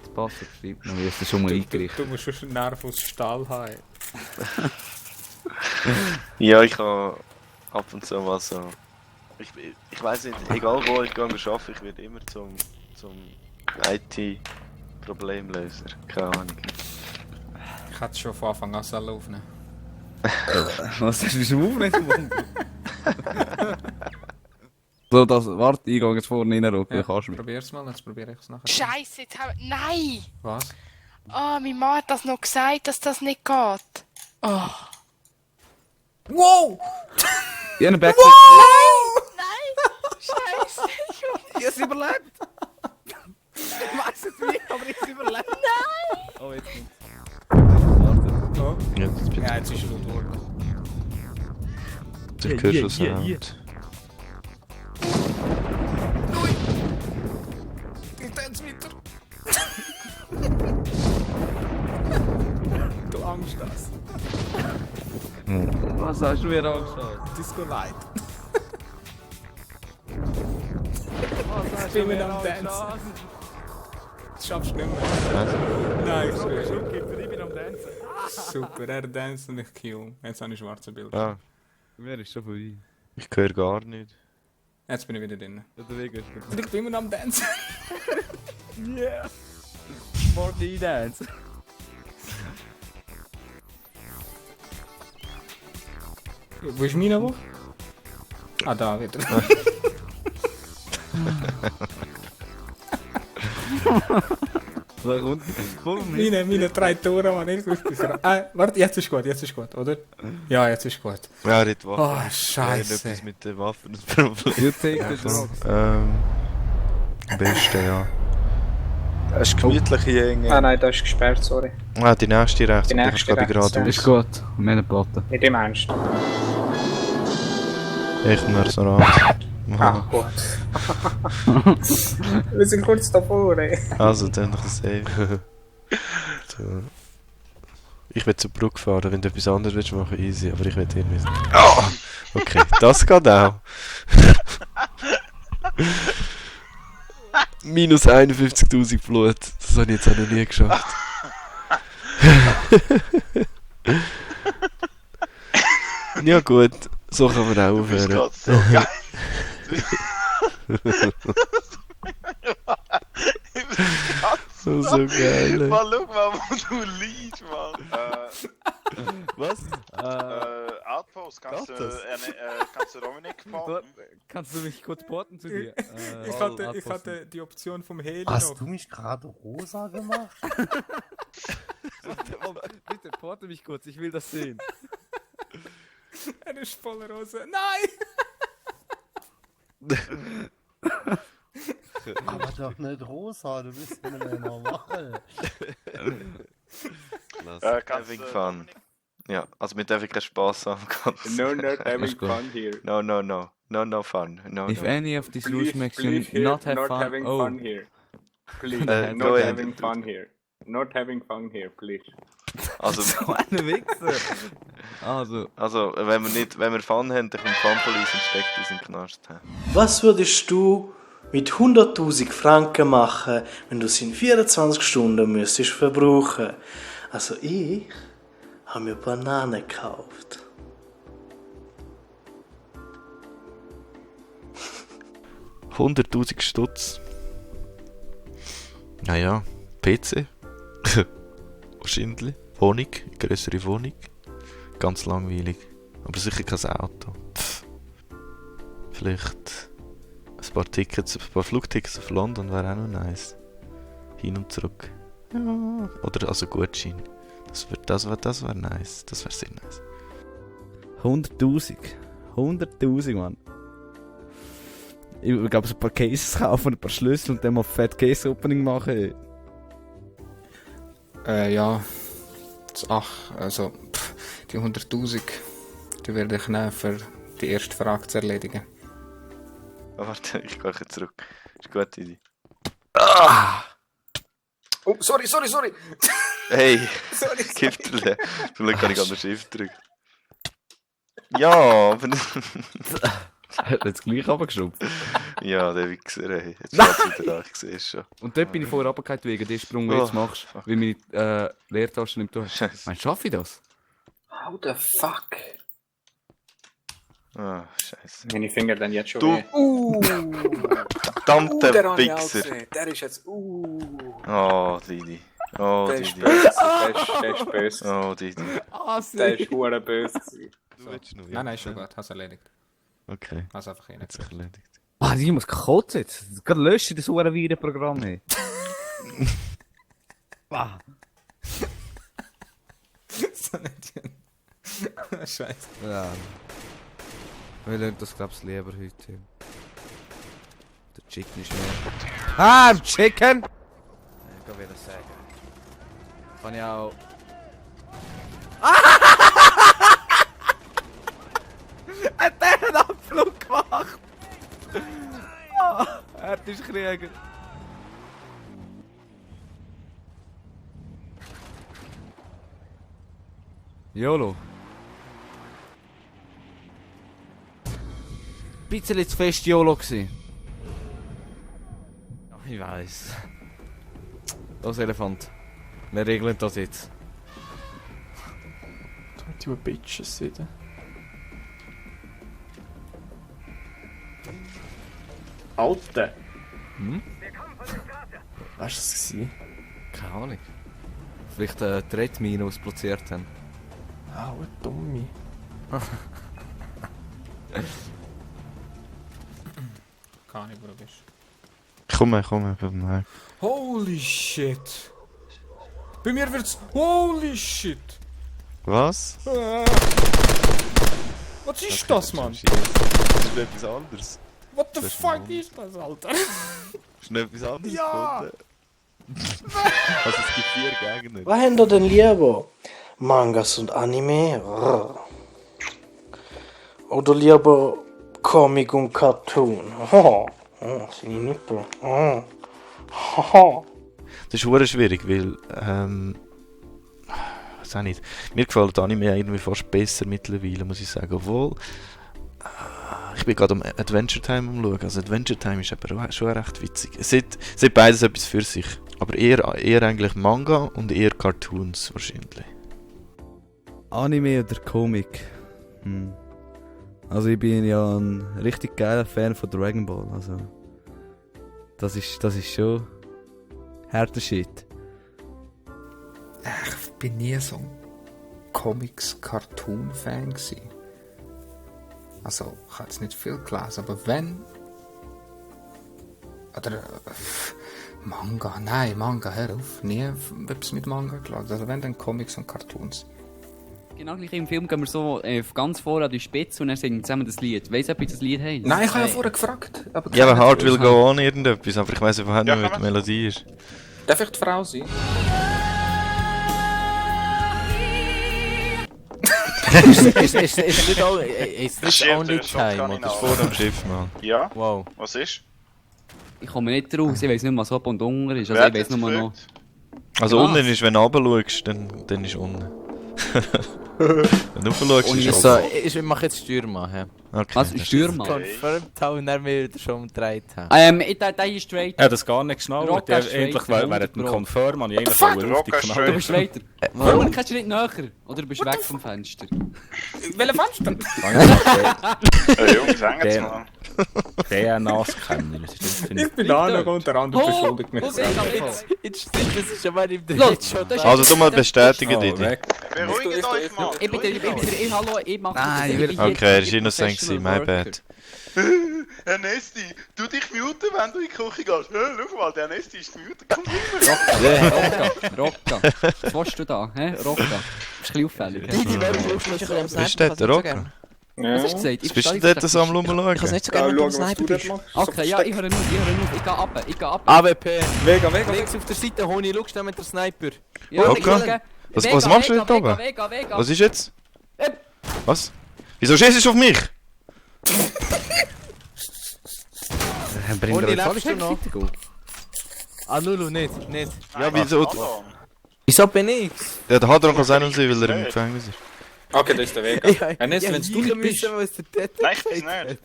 Speaker 4: Das passt geschrieben, dann wirst du schon mal eingerichtet.
Speaker 1: Du musst schon einen Nerv aus Stahl haben.
Speaker 2: Ja, ich habe ab und zu mal so... Ich weiss nicht, egal wo ich arbeite, ich werde immer zum IT-Problemlöser. Keine Ahnung.
Speaker 1: Ich hätte es schon von Anfang an sollen aufnehmen.
Speaker 4: Was hast du schon aufnehmen? So, warte, ich gehe jetzt vorne rein, Rocky, kannst du mich.
Speaker 1: Probier's mal, jetzt probiere ich es nachher.
Speaker 16: Scheiße, jetzt haben wir... Nein!
Speaker 1: Was?
Speaker 16: Ah, meine Mann hat das noch gesagt, dass das nicht geht. Oh.
Speaker 1: Wow!
Speaker 4: Ich habe einen Backflip.
Speaker 16: Nein! Scheiße!
Speaker 4: Ich habe es überlebt! Ich weiß nicht wie, aber ich habe es überlebt!
Speaker 16: Nein!
Speaker 4: Oh, jetzt kommt's.
Speaker 1: Oh.
Speaker 9: Ja,
Speaker 1: Jetzt ist es laut geworden.
Speaker 9: Ich höre schon Sound.
Speaker 1: Ich tanze weiter. Du Angst hast.
Speaker 4: Was hast du mir angeschaut?
Speaker 1: Disco Light.
Speaker 4: Was
Speaker 1: Ich bin mit am Dancen. Das schaffst du nicht mehr. Nein, ich schwöre.
Speaker 4: Ich bin am Dancen.
Speaker 1: Super, er tanzt und ich kill. Jetzt habe ich schwarze Bilder.
Speaker 9: Ah,
Speaker 4: Wer ist schon vorbei?
Speaker 9: ich höre gar nicht.
Speaker 1: Jetzt bin ich wieder drin.
Speaker 4: Der Weg ist
Speaker 1: Und ich bin immer am Dancen.
Speaker 4: Yeah! Morty Dance!
Speaker 1: Wo ist meine Woche? Ah, da wieder. Meine 3 Tore, Mann. Warte, jetzt ist gut, oder? Ja, jetzt ist gut.
Speaker 9: Ja, nicht Waffen.
Speaker 1: Oh, Scheiße.
Speaker 9: Etwas mit den Waffen das Problem.
Speaker 4: You take the drugs.
Speaker 9: Beste, ja.
Speaker 11: Das ist gemütlich hier irgendwie.
Speaker 3: Ah nein, das ist gesperrt, sorry.
Speaker 9: Ah, die nächste rechts.
Speaker 3: Die
Speaker 9: aber
Speaker 3: nächste
Speaker 9: ich glaube
Speaker 3: rechts,
Speaker 9: gerade
Speaker 3: ja.
Speaker 4: Ist gut, wir haben eine Platte.
Speaker 3: Nicht im Ernst.
Speaker 9: Echt mehr so ran.
Speaker 3: Ah, gut. Wir sind kurz davor, ey.
Speaker 9: Also, dann noch ein Save. So. Ich will zur Brücke fahren, wenn du etwas anderes willst machen, easy, aber ich will irgendwie... Oh! Okay, das geht auch. Minus 51.000 Blut, das habe ich jetzt auch noch nie geschafft. Ja gut, so kann man auch aufhören.
Speaker 12: Das ist so geil.
Speaker 9: So geil. Ey.
Speaker 12: Mal, schau mal, wo du liegst, Mann.
Speaker 9: Was?
Speaker 12: Outpost, kannst du Dominik porten?
Speaker 4: Kannst du mich kurz porten zu dir?
Speaker 1: Ich hatte die Option vom Heli
Speaker 11: Hast
Speaker 1: noch.
Speaker 11: du mich gerade rosa gemacht?
Speaker 4: Bitte, porte mich kurz, ich will das sehen.
Speaker 1: Er ist voller Rose. Nein!
Speaker 11: Aber doch nicht rosa, du bist ja nicht mehr normal.
Speaker 2: Having fun. Ja, also mit having keinen Spaß haben kannst.
Speaker 3: No, not having fun here.
Speaker 2: No, no, no. No, no fun. No,
Speaker 4: If
Speaker 2: no.
Speaker 4: any of these rules makes you
Speaker 3: here,
Speaker 4: not have
Speaker 3: not
Speaker 4: fun,
Speaker 3: having
Speaker 4: oh.
Speaker 3: fun here. Please,
Speaker 2: go
Speaker 3: not
Speaker 2: ahead.
Speaker 3: having fun here. Not having fun here, please.
Speaker 2: Also,
Speaker 4: So ein Wichser!
Speaker 2: also wenn wir Fun haben, dann kommt Fun Police und steckt uns in den Knast.
Speaker 8: Was würdest du mit 100.000 Franken machen, wenn du sie in 24 Stunden müsstest verbrauchen? Also ich habe mir Bananen gekauft.
Speaker 9: $100.000 Stutz. Naja, PC. Wahrscheinlich. Wohnung, größere Wohnung. Ganz langweilig. Aber sicher kein Auto. Pff. Vielleicht ein paar Tickets, ein paar Flugtickets auf London wäre auch noch nice. Hin und zurück. Ja. Oder also Gutschein. Das wäre nice. Das wäre sehr nice.
Speaker 7: 100.000. 100.000, Mann. Ich glaube, so ein paar Cases kaufen, ein paar Schlüssel und dann mal fett Case-Opening machen.
Speaker 1: Ja. Also, die 100.000, die werde ich nehmen, für die erste Frage zu erledigen.
Speaker 2: Oh, warte, ich gehe zurück. Ist eine gute Idee.
Speaker 1: Oh, sorry.
Speaker 2: Hey,
Speaker 1: Sorry.
Speaker 2: Gifterle. Zum Glück kann ich an den Shift drücken. Ja, aber...
Speaker 7: Hat jetzt gleich runtergeschraubt?
Speaker 2: Ja, der Wichser, ey. Jetzt steht's wieder an, ich sehe es schon.
Speaker 7: Und dort bin ich vorher runtergefallen wegen dem Sprung, den du jetzt machst. Weil meine Leertasche nimmt durch. Meinst du, schaffe ich das?
Speaker 1: How the fuck?
Speaker 2: Ah, scheiße.
Speaker 17: Meine Finger dann jetzt schon
Speaker 2: Du...
Speaker 17: weh.
Speaker 2: Verdammter
Speaker 1: der habe ich auch
Speaker 2: Wichser.
Speaker 1: gesehen. Der ist jetzt...
Speaker 2: Oh, Didi. Oh,
Speaker 17: Der ist
Speaker 2: Didi.
Speaker 17: böse, der ist böse.
Speaker 2: Oh, Didi.
Speaker 17: Der ist hure böse gewesen.
Speaker 9: Du willst noch,
Speaker 1: Nein, ist schon gut. Hast erledigt.
Speaker 9: Okay.
Speaker 1: Hast einfach rein.
Speaker 9: Hat sich erledigt.
Speaker 7: Ah, ich muss kotzen jetzt. Gerade lösche ich das Virenprogramm nicht. Ah.
Speaker 1: So nicht. Scheiße.
Speaker 7: Ja. Wir lernen das, glaub's, lieber heute. Der Chicken ist mehr. Ah, Chicken! Ich kann wieder sagen. Kann ich auch. Hat der einen Abflug gemacht? Er ist Krieger. YOLO. Ein bisschen zu fest YOLO gsi. Ja, ich weiss. Das Elefant. Wir regeln das jetzt.
Speaker 1: Die Bitches wieder.
Speaker 17: Alter!
Speaker 7: Hm?
Speaker 1: Was war das?
Speaker 7: Keine Ahnung. Vielleicht die Redmine, die es platziert haben.
Speaker 1: Ah, eine Dumme. Keine Ahnung, wo du bist.
Speaker 9: Komm, nein.
Speaker 1: Holy shit! Bei mir wird's... Holy shit!
Speaker 9: Was?
Speaker 1: Was ist das, Mann?
Speaker 9: Das ist etwas anderes.
Speaker 1: What the
Speaker 9: Das ist
Speaker 1: fuck
Speaker 9: normal.
Speaker 1: ist das, Alter?
Speaker 9: Ist noch etwas anderes
Speaker 1: Ja!
Speaker 9: gefunden? Also es gibt 4 Gegner.
Speaker 8: Was habt ihr denn lieber? Mangas und Anime? Oder lieber Comic und Cartoon? Seine Nippel.
Speaker 9: Das ist verdammt schwierig, weil, weiß auch nicht. Mir gefällt Anime irgendwie fast besser mittlerweile, muss ich sagen. Obwohl, ich bin gerade am Adventure Time am schauen. Also Adventure Time ist aber schon recht witzig. Es hat beides etwas für sich. Aber eher eigentlich Manga und eher Cartoons wahrscheinlich.
Speaker 7: Anime oder Comic? Also ich bin ja ein richtig geiler Fan von Dragon Ball. Also das ist schon harter Shit.
Speaker 1: Ich bin nie so ein Comics-Cartoon-Fan gewesen. Also, ich habe jetzt nicht viel gelesen, aber wenn... Oder... Manga, nein, Manga, hör auf. Nie etwas mit Manga gelesen. Also wenn, dann Comics und Cartoons.
Speaker 18: Genau gleich im Film gehen wir so ganz vor an die Spitze und dann singen wir zusammen das Lied. Weißt du, ob ich das Lied heißt?
Speaker 1: Nein, ich habe ja vorher gefragt.
Speaker 9: Ja, aber Hard Will Go On irgendetwas, aber ich weiss überhaupt nicht, wie die Melodie ist.
Speaker 1: Darf ich die Frau sein?
Speaker 19: Ist nicht only time, oder?
Speaker 9: Das ist vor dem Schiff, Mann.
Speaker 12: Ja?
Speaker 19: Wow.
Speaker 12: Was ist?
Speaker 18: Ich komme nicht raus, ich weiss nicht mal, was oben und unten ist. Also
Speaker 12: Wer
Speaker 18: ich weiss
Speaker 12: hat
Speaker 18: nur
Speaker 12: jetzt
Speaker 18: noch...
Speaker 9: Also
Speaker 18: Was?
Speaker 9: unten ist, wenn du runter schaust, dann ist unten. Wenn du rauf schaust, ist
Speaker 19: So,
Speaker 9: oben.
Speaker 19: ich mache jetzt Stürmer. Ja.
Speaker 9: Okay.
Speaker 18: Was? Stürmer?
Speaker 19: Confirmed haben und dann wieder schon umgedreht haben.
Speaker 18: Der ist straight.
Speaker 13: Ja, das gar nicht geschnallt.
Speaker 18: Rocka
Speaker 13: Der endlich
Speaker 18: straight,
Speaker 13: während dem
Speaker 18: 100 Pro.
Speaker 13: Confirm habe ich eigentlich
Speaker 18: Fuck,
Speaker 13: auf die
Speaker 12: Rocka
Speaker 13: Knall.
Speaker 12: straight.
Speaker 18: Du bist weiter. Warum kannst du nicht näher? Oder du bist weg vom Fenster?
Speaker 1: Welches Fenster?
Speaker 12: Hey Jungs, hängen's mal.
Speaker 13: DNA-Scanner.
Speaker 1: Ich bin da noch unter anderem verschuldet mich.
Speaker 19: Jetzt stimmt, das ist aber im
Speaker 9: Also du mal bestätigen, Didi.
Speaker 12: Beruhigt euch mal.
Speaker 18: Ich bin der, hallo, ich mache
Speaker 7: Nein, ich will...
Speaker 9: Okay, er war innocent gewesen, my bad.
Speaker 12: Herr Nesti, du dich muten, wenn du in die Küche gehst. Schau mal, der Nesti ist gemutet. Komm rüber.
Speaker 18: Rocka. Was willst du da? Hä? Rocka. Das ist ein bisschen auffällig.
Speaker 9: Bist du der Rocker?
Speaker 18: Was hast du gesagt?
Speaker 9: Was bist du dort so am Rumschauen?
Speaker 11: Ich kann nicht so gerne, wenn du Sniper bist.
Speaker 18: Okay, ja, ich höre nur. Ich gehe ab.
Speaker 19: AWP.
Speaker 1: Mega.
Speaker 19: Links auf der Seite, Honi, schau schnell mit der Sniper.
Speaker 18: Ja,
Speaker 9: Okay. Was machst du dort oben? Was ist jetzt? Was? Wieso schießt du auf mich?
Speaker 7: Bring
Speaker 19: Honi,
Speaker 7: dir
Speaker 19: lebst du noch? Ah, Lulu, nicht.
Speaker 9: Ja, wieso?
Speaker 19: Wieso bin ich's?
Speaker 9: Ja, der Hadron kann es auch nicht sein, weil er im Gefängnis ist.
Speaker 5: Okay, das ist der Weg. Wenn du nicht bist.
Speaker 12: Nein, ich bin's nicht.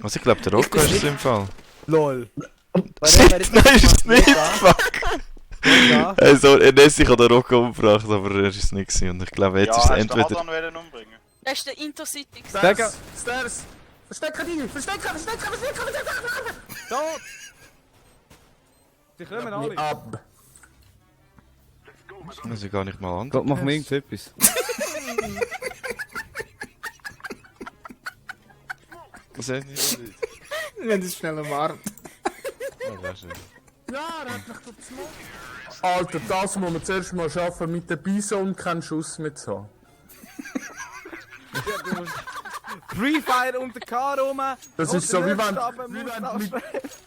Speaker 9: Also ich glaube, der Rocco ist es im Fall.
Speaker 11: LOL.
Speaker 9: Nein, ist es nicht, fuck! Also, Nessie hat den Rocco umgebracht, aber er ist es nicht gewesen. Und ich glaube, jetzt ist es entweder...
Speaker 12: umbringen?
Speaker 14: Das ist der Intercity.
Speaker 6: Stairs! Verstecken die! Verstecken!
Speaker 7: Tot! Die kommen alle.
Speaker 6: Ab!
Speaker 9: Das muss ich gar nicht mal an.
Speaker 7: Gott, mach mir irgendetwas.
Speaker 9: Was heißt nicht?
Speaker 1: Wenn es schnell umarmt.
Speaker 6: Ja, er hat mich dazu gemacht. Alter, das muss man zuerst mal schaffen, mit der Bison keinen Schuss mehr zu haben.
Speaker 7: Free Fire um den Car rum.
Speaker 6: Das ist so, wie wenn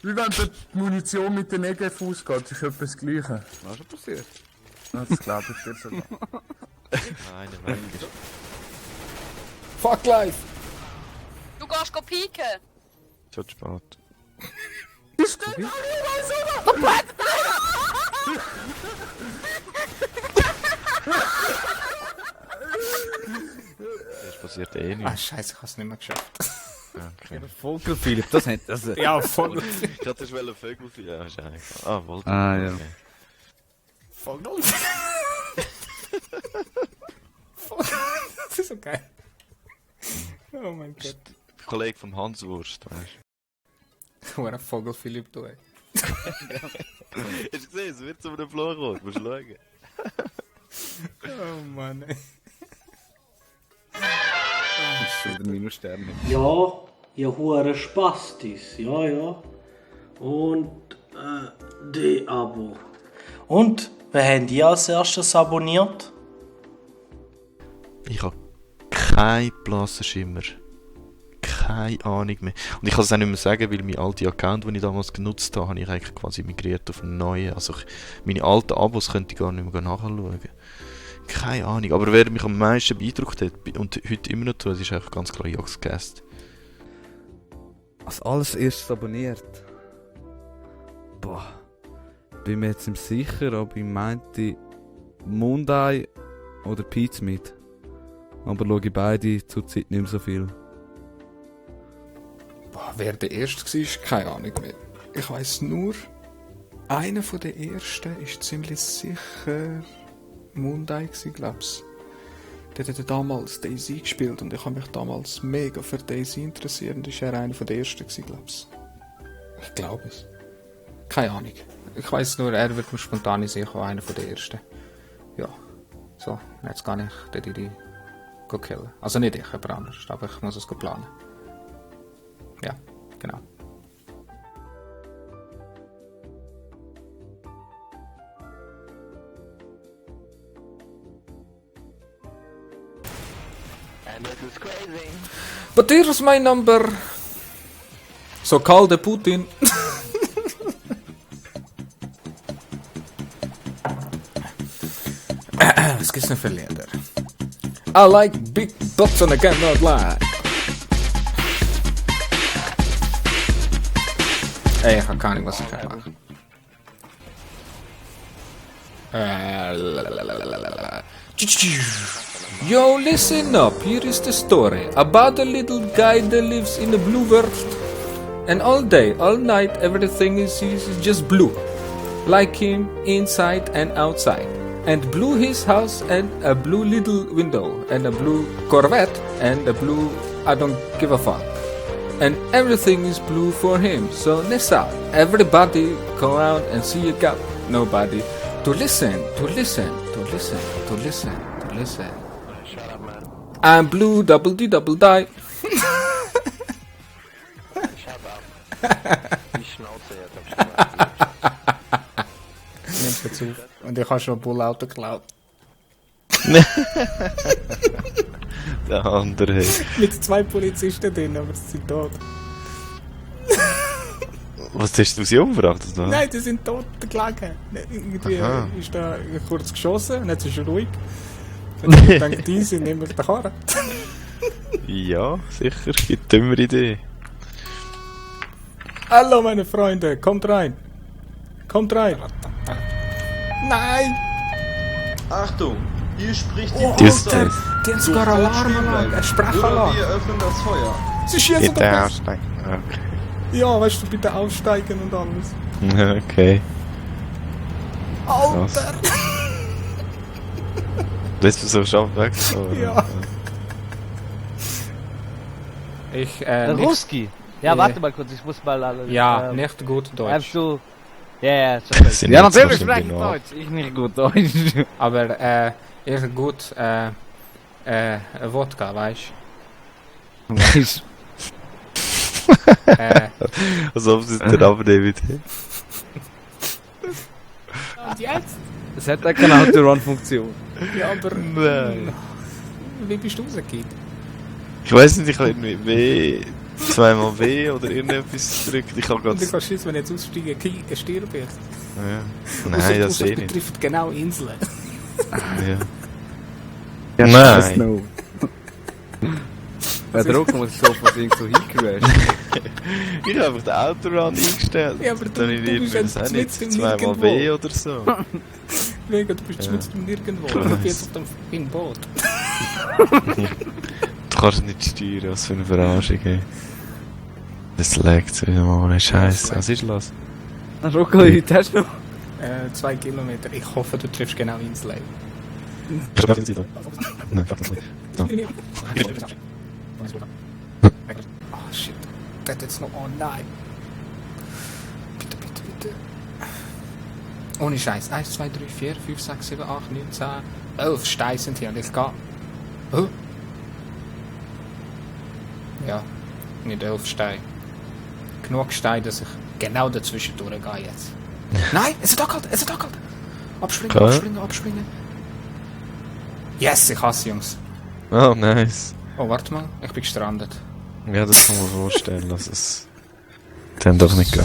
Speaker 6: die Munition mit den Negev ausgeht. Das ist etwas das Gleiche.
Speaker 7: Was ist schon passiert?
Speaker 6: Das glaube ich dir sogar.
Speaker 9: Nein, der Weg ist...
Speaker 1: Fuck life!
Speaker 14: Du gehst pieken!
Speaker 9: Zu spät.
Speaker 6: Die stehen alle überall so!
Speaker 9: Das passiert eh nicht.
Speaker 1: Ah, scheiße, ich hab's nicht mehr geschafft.
Speaker 9: Okay.
Speaker 7: Vogel Philipp, das hat das.
Speaker 1: Ja, Vogel.
Speaker 9: Ich hatte schon Vögel für ja, wahrscheinlich. Ah, wollte.
Speaker 7: Ah, ja.
Speaker 9: Okay.
Speaker 1: Vogel? Das ist so geil. Oh mein Gott.
Speaker 9: Der Kollege vom Hanswurst, weißt
Speaker 1: du? Wo ein Vogel Philipp da ist.
Speaker 9: Hast du gesehen, es wird zu einem Fluch kommen, musst du schauen.
Speaker 1: Oh Mann, ey.
Speaker 7: Das ist wieder Minussterne.
Speaker 8: Ja, ihr hure Spastis, ja. Und, die Abo. Und, wer haben die als erstes abonniert?
Speaker 9: Ich habe keinen blassen Schimmer. Keine Ahnung mehr. Und ich kann es auch nicht mehr sagen, weil mein alter Account, den ich damals genutzt habe, habe ich eigentlich quasi migriert auf einen neuen. Also meine alten Abos könnte ich gar nicht mehr nachschauen. Keine Ahnung. Aber wer mich am meisten beeindruckt hat und heute immer noch tut, ist einfach ganz klar Joxcast.
Speaker 7: Als alles erstes abonniert. Boah. Bin mir jetzt nicht sicher, ob ich meinte Mundai oder Pizmeet. Aber schaue ich beide zurzeit nicht mehr so viel.
Speaker 1: Boah, wer der Erste war, keine Ahnung mehr. Ich weiss nur, einer von der Ersten ist ziemlich sicher Mundai gewesen, glaub's. Der hat damals Daisy gespielt und ich habe mich damals mega für Daisy interessiert und ist er einer von der Ersten gewesen, glaub's. Ich glaube es. Keine Ahnung. Ich weiss nur, er wird mir spontan sicher einer von der Ersten. Ja. So, jetzt kann ich den Didi killen. Also nicht ich, jemand anders, aber ich muss es planen. Ja, genau.
Speaker 2: And this is crazy.
Speaker 1: But here's my number. So call the Putin. Was gibt's denn für Lieder? I like big butts and I cannot lie. Ey, ich hab keine Ahnung, was ich kann machen. Yo, listen up, here is the story about a little guy that lives in a blue world. And all day, all night, everything is just blue. Like him, inside and outside. And blue his house and a blue little window. And a blue Corvette and a blue I don't give a fuck. And everything is blue for him. So Nessa, everybody come around and see you got nobody to listen, to listen, to listen, to listen, to listen.
Speaker 2: Shut up, man.
Speaker 1: I'm blue, double D, double die.
Speaker 2: Shut up. Die Schnauze jetzt.
Speaker 1: Nimm's jetzt auf. Und ich habe schon ein Bullauto geklaut.
Speaker 9: Der andere.
Speaker 1: Mit 2 Polizisten drin, aber sie sind tot.
Speaker 9: Was hast du sie umgebracht?
Speaker 1: Nein, die sind tot gelegen. Irgendwie
Speaker 9: Aha.
Speaker 1: ist da kurz geschossen und jetzt ist er ruhig. Und ich denke, die sind nicht mehr auf der Karre.
Speaker 9: Ja, sicher. Gibt dümmere Idee.
Speaker 1: Hallo meine Freunde, kommt rein. Kommt rein. Nein!
Speaker 12: Achtung, hier spricht die
Speaker 1: Oh,
Speaker 12: Polizei.
Speaker 1: die haben sogar Alarmanlage, eine Sprechanlage.
Speaker 12: Wir öffnen das Feuer.
Speaker 1: Sie schießen
Speaker 9: Bitte
Speaker 1: doch
Speaker 9: aussteigen. Okay.
Speaker 1: Ja, weißt du, bitte aussteigen und alles.
Speaker 9: Okay.
Speaker 1: Alter!
Speaker 9: Lässt du so scharf weg? Oder?
Speaker 1: Ja. Ich,
Speaker 20: Der
Speaker 1: nicht-
Speaker 20: Ruski. Ja, warte mal kurz, ich muss mal alle.
Speaker 1: Ja, nicht gut Deutsch.
Speaker 20: Du. Ja, ist okay.
Speaker 9: Sind
Speaker 20: Ja,
Speaker 9: jetzt
Speaker 20: natürlich
Speaker 9: so
Speaker 20: spreche ich
Speaker 9: genau.
Speaker 20: Deutsch. Ich nicht gut Deutsch.
Speaker 1: Aber, eher gut, Wodka, weißt du?
Speaker 20: Weißt
Speaker 9: Als ob sie es dir abnehmen.
Speaker 1: Und jetzt?
Speaker 19: Es hat auch keine Autorun-Funktion.
Speaker 1: Ja, aber...
Speaker 9: Nein.
Speaker 1: Wie bist du rausgekommen?
Speaker 9: Ich weiß nicht, ich habe irgendwie W, zweimal W oder irgendetwas gedrückt. Ich habe
Speaker 1: Und
Speaker 9: gerade...
Speaker 1: du kannst jetzt, wenn du jetzt aussteigen, stirb ich.
Speaker 9: Ja. Nein, das sehe ich nicht.
Speaker 1: betrifft genau Inseln.
Speaker 9: Ja.
Speaker 19: Ja,
Speaker 9: Nein.
Speaker 19: no. Bei Druck muss ich so von Ding so hingecrashed.
Speaker 9: Ich habe einfach den Autorun eingestellt.
Speaker 1: Ja, aber
Speaker 9: Dann
Speaker 1: du bist jetzt
Speaker 9: auch
Speaker 1: mitten im
Speaker 9: nicht zweimal
Speaker 1: Nirgendwo.
Speaker 9: W oder so.
Speaker 1: Mega, du bist
Speaker 9: Ja.
Speaker 1: mit dem Nirgendwo.
Speaker 9: Ich
Speaker 1: Ich bin
Speaker 9: weiss.
Speaker 1: jetzt auf dem im Boot.
Speaker 9: Du kannst nicht steuern, was für eine Verarschung, ey. Das laggt wieder mal ohne Scheiß. Was ist los?
Speaker 19: Rocco, heute hast du noch?
Speaker 1: 2 Kilometer. Ich hoffe, du triffst genau Insel.
Speaker 9: Nein, fuck nicht. So.
Speaker 1: Oh shit. Das jetzt noch. Oh nein. Bitte, bitte, bitte. Ohne Scheiß. 1, 2, 3, 4, 5, 6, 7, 8, 9, 10, 11 Steine sind hier und ich gehe. Oh. Ja, nicht 11 Steine. Genug Steine, dass ich genau dazwischen durchgehe jetzt. Nein, es ist angehalten, es ist angehalten. Abspringen,
Speaker 9: Okay.
Speaker 1: abspringen, abspringen. Yes, ich hasse Jungs.
Speaker 9: Oh, nice.
Speaker 1: Oh, warte mal, ich bin gestrandet.
Speaker 9: Ja, das kann man vorstellen, dass es dann doch nicht geht.